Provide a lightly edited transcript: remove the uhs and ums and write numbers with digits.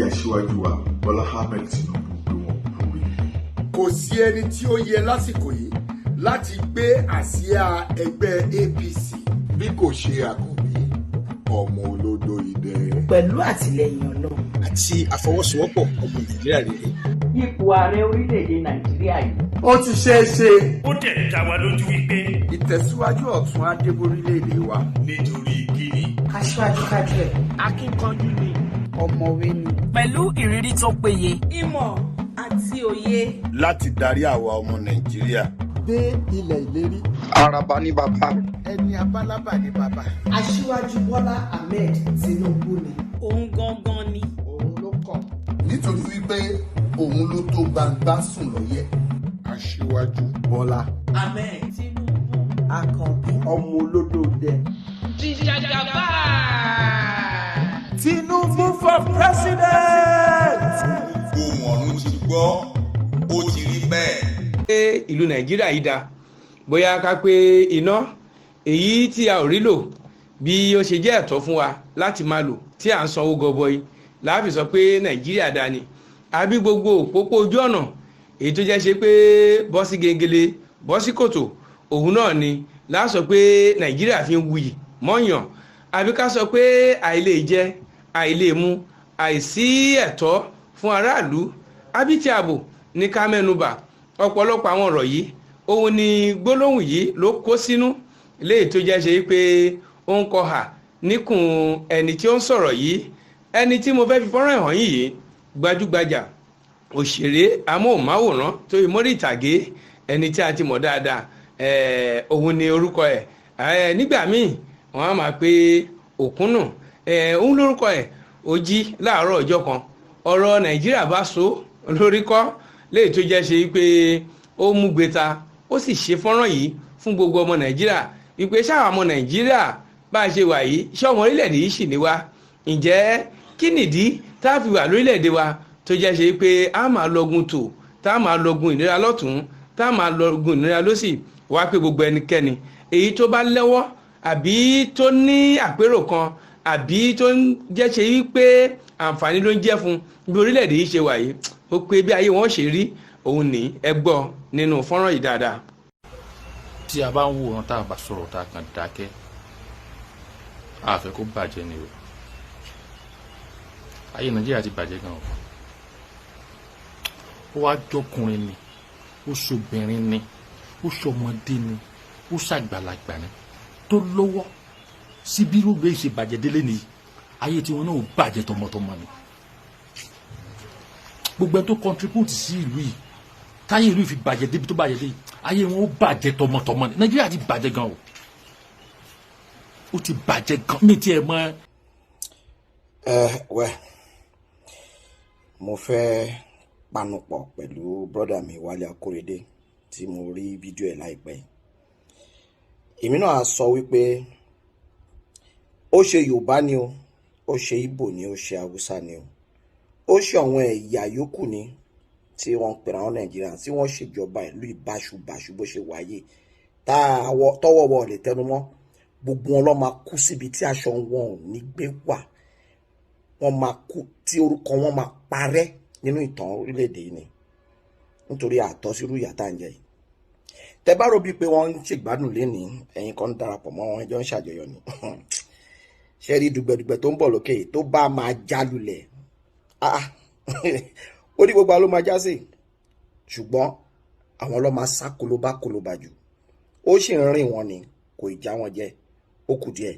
Aṣíwájú wa Bọ́lá Ahmed Tinubu pé wọ́n kú oríire. Kò sí ẹni tí ó yẹ lásìkò yìí láti gbé àsíá ẹgbẹ́ APC bí kò ṣe Àkànbí ọmọ olódò idẹ. Pẹ̀lú àtìlẹyìn Ọlọ́run. Àti àfọwọ́sowọ́pọ̀ ọmọ Nàìjíríà rere. Ipò ààrẹ orílẹ̀-èdè Nàìjíríà yìí. Ó ti ṣeé ṣe. Ó dẹ̀ dá wa lójú wípé. Ìtẹ̀síwájú ọ̀tun á dé bórílẹ̀-èdè wa. Nítorí kíni? Aṣíwájú kájú ẹ̀. Akíkanjú ni. Ọ̀mọ̀wé ni. Pẹ̀lú ìrírí tó péye. Ìmọ̀ àti òye. Láti darí àwa ọmọ Nàìjíríà. Dé ilẹ̀ ìlérí. Àràbà ní bàbá. Ẹni abálábà ní bàbá. Aṣíwájú Bọ́lá Ahmed Tinubu ni. Òun gangan ni. Òun ló kàn. Nítorí wípé òun ló tó gbangba sùn lọ́yẹ̀. Aṣíwájú Bọ́lá Ahmed Tinubu. Àkànbí. Ọmọ olódò dẹ. Jìjàgàbá. Tinubu for president. Ohun ọ̀run ti gbọ́, ó ti rí bẹ́ẹ̀. Pé ìlú Nàìjíríà yìí dáa, bóyá ká pé iná èyí tí a ò rí lò bí ó ṣe jẹ́ ẹ̀tọ́ fún wa láti máa lò tí à ń sanwó gọbọi láàfin sọ pé Nàìjíríà dáa ni, àbí gbogbo òpópó ojú ọ̀nà èyí tó jẹ́ ṣe pé bọ́ sí gegele, bọ́ sí kòtò, òun náà ni láà sọ pé Nàìjíríà fi ń wuyì mọ́yàn, àbí ká sọ pé àìlè jẹ, àìlè mu, àìsí ẹ̀tọ́ fún aráàlú, àbí tí ààbò ní ká mẹ́nubà. Ọ̀pọ̀lọpọ̀ àwọn ọ̀rọ̀ yìí, òun ni gbólóhùn yìí ló kó sínú, léyìí tó jẹ́ ṣe pé ó ń kọhà níkùn ẹni tí ó ń sọ̀rọ̀ yìí. Ẹni tí mo fẹ́ fi fọ́nrán hàn yìí, gbajúgbajà òṣèré amóhùnmáwòrán tó yẹ mórí ìtàgé, ẹni tí a ti mọ̀ dáadáa, òun ni orúkọ ẹ̀. Nígbà míì wọ́n á máa pé Òkúnnù òun lórúkọ ẹ̀. Ó jí láàárọ̀ ọjọ́ kan, ọ̀rọ̀ Nàìjíríà bá so lórí kọ́, léyìí tó jẹ́ ṣe pé ó mú gbẹta, ó sì ṣe fọ́nrán yìí fún gbogbo ọmọ Nàìjíríà wípé ṣáà ọmọ Nàìjíríà bá a ṣe wà yìí, ṣé ọmọ orílẹ̀-èdè yìí sì ní wá? Ǹjẹ́ kí nìdí tá a fi wà lórílẹ̀-èdè wa tó jẹ́ ṣe pé a máa lọgun tò, tá a máa lọgun ìnira lọ́tún, tá a máa lọgun ìnira lọ́sì wá, pé gbogbo ẹnikẹ́ni èyí tó bá lẹ́wọ́ àbí tó ní àpérò kan àbí tó ń jẹ́ ṣe wípé àǹfààní ló ń jẹ́ fún bí orílẹ̀-èdè yìí ṣe wà yìí, ó pé bí ayé wọn ṣe rí òun ní. Ẹ gbọ́ nínú fọ́nrán yìí dáadáa. Tí a bá ń wòran, tá a bá sọ̀rọ̀, tá a kàn dákẹ́, a fẹ́ kó bàjẹ́ ni o. Ayé Nàìjíríà ti bàjẹ́ gan o. Ó wá jọkùnrin ni, ó ṣobìnrin ni, ó ṣọmọdé ni, ó ṣàgbàlagbà ni, tó lọ́wọ́ sí bí irúgbìn ṣe bàjẹ́ délé nìyí, ayé tiwọn náà ò bàjẹ́ tọmọtọmọ ni. Gbogbo ẹni tó contribute sí ìlú yìí táyé ìlú yìí fi bàjẹ́ débi tó bàjẹ́ dé, ayé wọn ó bàjẹ́ tọmọtọmọ ni. Nàìjíríà ti bàjẹ́ gan o, ó ti bàjẹ́ gan mi tiẹ̀ mọ́. Ẹ wẹ́, mo fẹ́ panupọ̀ pẹ̀lú brother mi Wálé Akóredé tí mo rí fídíò ẹ̀ láìpẹ́ yìí. Èmi náà á sọ wípé ó ṣe Yorùbá ni o, ó ṣe Ìgbò ni, ó ṣe Haúsá ni o, ó ṣe àwọn ẹ̀yà yòókù ni tí wọ́n ń pera wọn Nàìjíríà, tí wọ́n ṣèjọba ìlú ìbáṣubàṣu bó ṣe wáyé, tọwọ́ wọ̀ lè tẹnu mọ́, gbogbo wọn ló máa kú síbi tí aṣọ wọn ò ní gbé wà. Wọ́n máa kú tí orúkọ wọn máa parẹ́ nínú ìtàn orílẹ̀-èdè yìí ni, nítorí àtọ́sírú ìyà tá à ń jẹ yìí. Tẹ bá rò bíi pé wọ́n ń ṣègbádùn lénìí, ẹ̀yin kan ń darapọ̀ mọ́ wọn, ẹjọ́ ń ṣàjọyọ̀ ni. Ṣe rí dùgbẹ̀dùgbẹ̀ tó ń bọ̀ lókè yìí tó bá máa já lulẹ̀, ah, ó ní gbogbo àló máa já sí, ṣùgbọ́n àwọn ló máa sá kólóbá kólóbá jù. Ó sì ń rìn wọn ni, kò ì já wọn jẹ, ó kù díẹ̀.